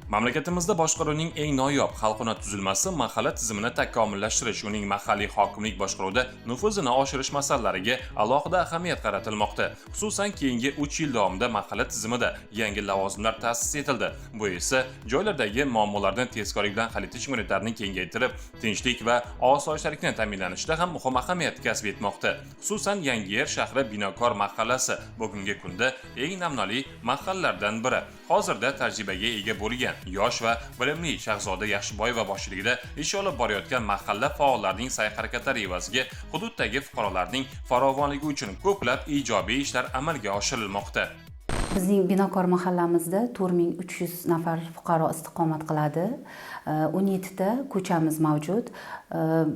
Mamlakatimizda boshqaruvning eng noyob xalqona tuzilmasi mahalla tizimini takomillashtirish, uning mahalliy hokimlik boshqaruvida nufuzini oshirish masalalariga alohida ahamiyat qaratilmoqda. Xususan, keyingi 3 yil davomida mahalla tizimida yangi lavozimlar ta'sis etildi. Bu esa joylardagi muammolarni tezkorlik bilan hal etish imkoniyatlarini kengaytirib, tinchlik va osoyishtalikni ta'minlanishda ham muhim ahamiyat kasb etmoqda. Xususan, Yangiyer shahri Binokor mahallasi bugungi kunda eng namunali mahallalardan biri. Hozirda tajribaga ega bo'lgan yosh va bilimli Shahzoda Yaxshiboyeva boshchiligida ish olib borayotgan mahalla faollarining sa'y-harakatlari evaziga hududdagi fuqarolarning farovonligi uchun ko'plab ijobiy ishlar amalga oshirilmoqda. Bizning Binokor mahallamizda 4300 nafar fuqaro istiqomat qiladi. 17 ta ko'chamiz mavjud.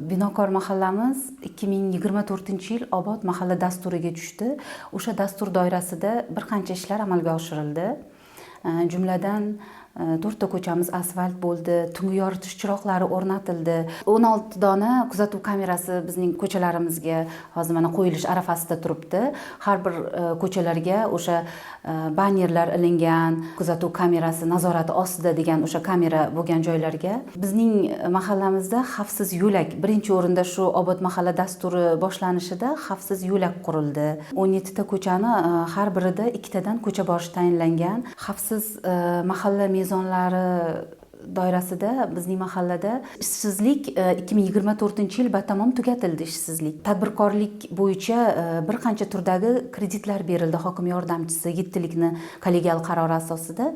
Binokor mahallamiz 2024 yil "Obod mahalla" dasturiga tushdi. O'sha dastur doirasida bir qancha ishlar amalga oshirildi. Jumladan, to'rtta ko'chamiz asfalt bo'ldi, tungi yoritish chiroqlari o'rnatildi, 16 dona kuzatuv kamerasi bizning ko'chalarimizga hozir mana qo'yilish arafasida turibdi. Har bir ko'chalarga o'sha bannerlar ilingan, kuzatuv kamerasi nazorati ostida degan, o'sha kamera bo'lgan joylarga. Bizning mahallamizda xavfsiz yo'lak, birinchi o'rinda shu "Obod mahalla" dasturi boshlanishida xavfsiz yo'lak qurildi. 17 ta ko'chani har birida ikkitadan ko'cha borish tayinlangan. Xavfsiz mahalla mezonlari doirasida bizning mahallada ishsizlik 2024 yil batamom tugatildi ishsizlik. Tadbirkorlik bo'yicha bir qancha turdagi kreditlar berildi. Hokim yordamchisi yettilikni kollegial qarori asosida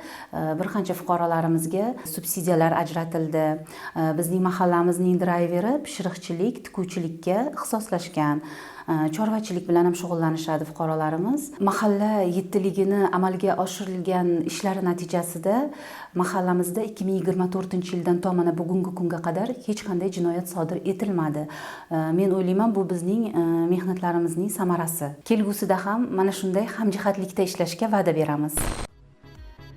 bir qancha fuqarolarimizga subsidiyalar ajratildi. Bizning mahallamizning drayveri pishiriqchilik, tikuvchilikka ixtisoslashgan. Chorvachilik bilan ham shug'ullanishadi fuqarolarimiz. Mahalla yettiligini amalga oshirilgan ishlari natijasida mahallamizda 2024 yildan to mana bugungi kunga qadar hech qanday jinoyat sodir etilmadi. Men o'ylayman, bu bizning mehnatlarimizning samarasi. Kelgusida ham mana shunday hamjihatlikda ishlashga va'da beramiz.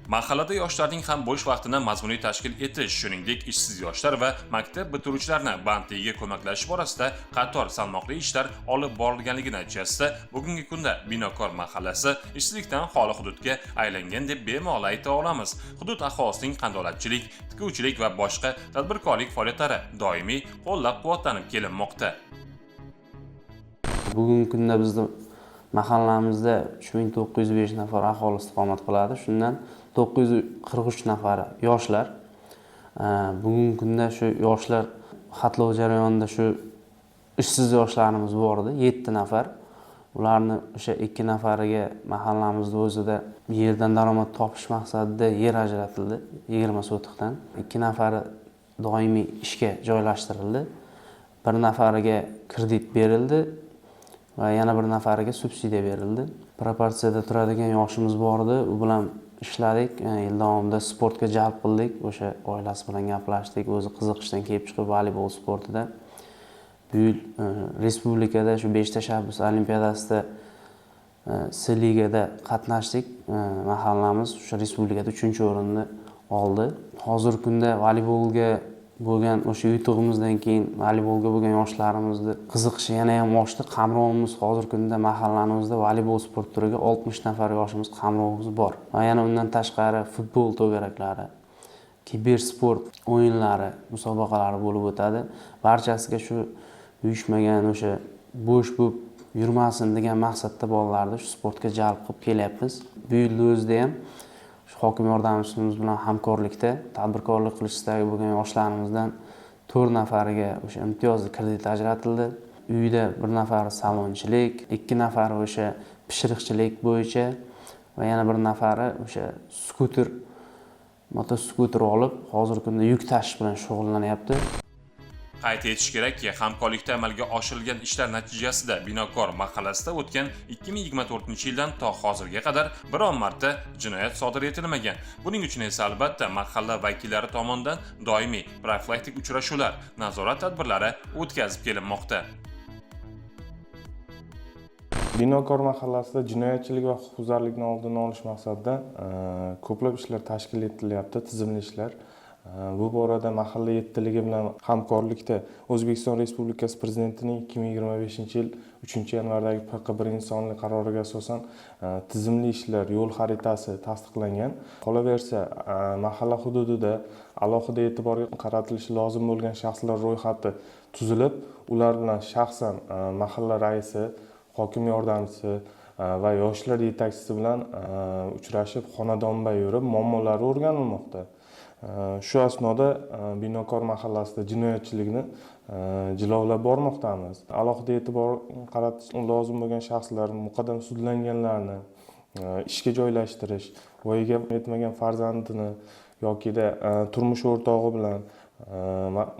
Mahallada yoshlarning ham bo'sh vaqtini mazmunli tashkil etish, shuningdek, ishsiz yoshlar va maktab bitiruvchilarni bandligiga ko'maklashish borasida qator salmoqli ishlar olib borilganligi natijasida bugungi kunda Binokor mahallasi ishsizlikdan xoli hududga aylangan deb bemalol ayta olamiz. Hudud aholisining qandolatchilik, tikuvchilik va boshqa tadbirkorlik faoliyatlari doimiy qo'llab-quvvatlanib kelinmoqda. Bugungi kunda bizni mahallamizda 3905 nafar aholi istiqomat qiladi. Shundan 943 nafari yoshlar. Bugungi kunda shu yoshlar xatlov jarayonida shu ishsiz yoshlarimiz bor edi, 7 nafar. Ularni o'sha 2 nafariga mahallamizni o'zida yerdan daromad topish maqsadida yer ajratildi 20 sotixdan. 2 nafari doimiy ishga joylashtirildi. Bir nafariga kredit berildi va yana bir nafariga subsidiya berildi. Proportsiyada turadigan yoshimiz bor edi, u bilan ishladik. Yil davomida sportga jalb qildik, o'sha oilasi bilan gaplashdik, o'zi qiziqishdan kelib chiqib voleybol sportida. Bu yil respublikada shu "Besh tashabbus olimpiadasida" C ligada qatnashdik. Mahallamiz o'sha respublikada uchinchi o'rinni oldi. Hozirgi kunda voleybolga bo'lgan o'sha yutug'imizdan keyin voleybolga bo'lgan yoshlarimizni qiziqishi yana ham oshdi. Qamrovimiz hozirgi kunda mahallani o'zida voleybol sport turiga 60 nafar yoshimiz qamrovimiz bor. Va yana undan tashqari futbol to'garaklari, kibersport o'yinlari, musobaqalari bo'lib o'tadi. Barchasiga shu uyushmagan, o'sha bo'sh bo'lib yurmasin degan maqsadda bolalarni shu sportga jalb qilib kelyapmiz. Bu yilni o'zida ham shu hokim yordamchimiz bilan hamkorlikda tadbirkorlik qilish istagi bo'lgan yoshlarimizdan to'rt nafariga o'sha imtiyozli kredit ajratildi. Uyda bir nafari salonchilik, ikki nafari o'sha pishiriqchilik bo'yicha va yana bir nafari o'sha skuter, motoskuter olib, hozirgi kunda yuk tashish bilan shug'ullanyapti. Qayd etish kerakki, hamkorlikda amalga oshirilgan ishlar natijasida Binokor mahallasida o'tgan 2024 yildan to hozirga qadar biron marta jinoyat sodir etilmagan. Buning uchun esa, albatta, mahalla vakillari tomonidan doimiy profilaktik uchrashuvlar, nazorat tadbirlari o'tkazib kelinmoqda. Binokor mahallasida jinoyatchilik va huquqbuzarlikni oldini olish maqsadida ko'plab ishlar tashkil etilyapti, tizimli ishlar. Bu borada mahalla yettiligi bilan hamkorlikda O'zbekiston Respublikasi Prezidentining 2025-yil 3-yanvardagi PQ 1-sonli qaroriga asosan tizimli ishlar yo'l xaritasi tasdiqlangan. Qolaversa, mahalla hududida alohida e'tiborga qaratilishi lozim bo'lgan shaxslar ro'yxati tuzilib, ular bilan shaxsan mahalla raisi, hokim yordamchisi va yoshlar yetakchisi bilan uchrashib, xonadonma yurib, muammolari o'rganilmoqda. Shu asnoda Binokor mahallasida jinoyatchilikni jilovlab bormoqdamiz. Alohida e'tibor qaratish lozim bo'lgan shaxslar, muqaddam sudlanganlarni ishga joylashtirish, voyaga yetmagan farzandini yokida turmush o'rtog'i bilan,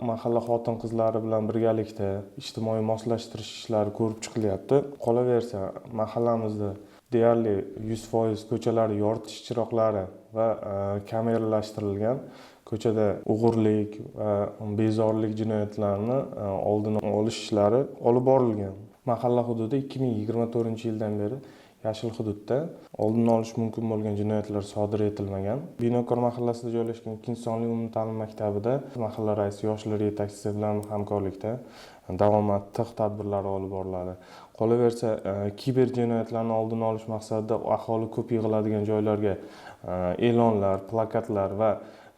mahalla xotin qizlari bilan birgalikda ijtimoiy moslashtirish ishlari ko'rib chiqilyapti. Qolaversa, mahallamizda deyarli 100% ko'chalar yoritish chiroqlari va kameralashtirilgan. Ko'chada o'g'irlik va bezorilik jinoyatlarini oldini olish ishlari olib borilgan. Mahalla hududida 2024-yildan beri yashil hududda oldini olish mumkin bo'lgan jinoyatlar sodir etilmagan. Binokor mahallasida joylashgan 2-sonli umumta'lim maktabida mahalla raisi, yoshlar yetakchisi bilan hamkorlikda davomat tig' tadbirlari olib boriladi. Qolaversa, kiber jinoyatlarni oldini olish maqsadida aholi ko'p yig'iladigan joylarga e'lonlar, plakatlar va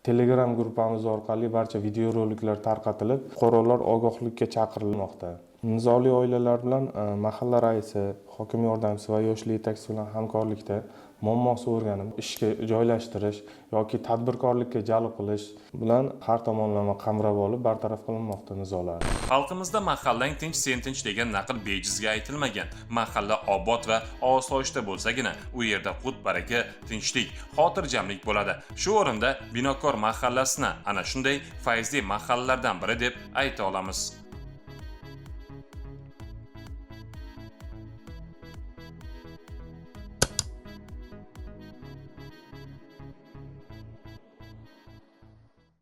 Telegram gruppamiz orqali barcha videoroliklar tarqatilib, fuqarolar ogohlikka chaqirilmoqda. Nizoli oilalar bilan mahalla raisi, hokim yordamchisi va yoshlar yetakchisi bilan hamkorlikda muammosi o'rganib, ishga joylashtirish yoki tadbirkorlikka jalb qilish bilan har tomonlama qamrab olib bartaraf qilinmoqda nizolar. Xalqimizda "Mahallang tinch, sen tinch" degan naql bejizga aytilmagan. Mahalla obod va osoyishta bo'lsagina, u yerda qut baraka, tinchlik, xotirjamlik bo'ladi. Shu o'rinda Binokor mahallasini ana shunday fayzli mahallalardan biri deb ayta olamiz.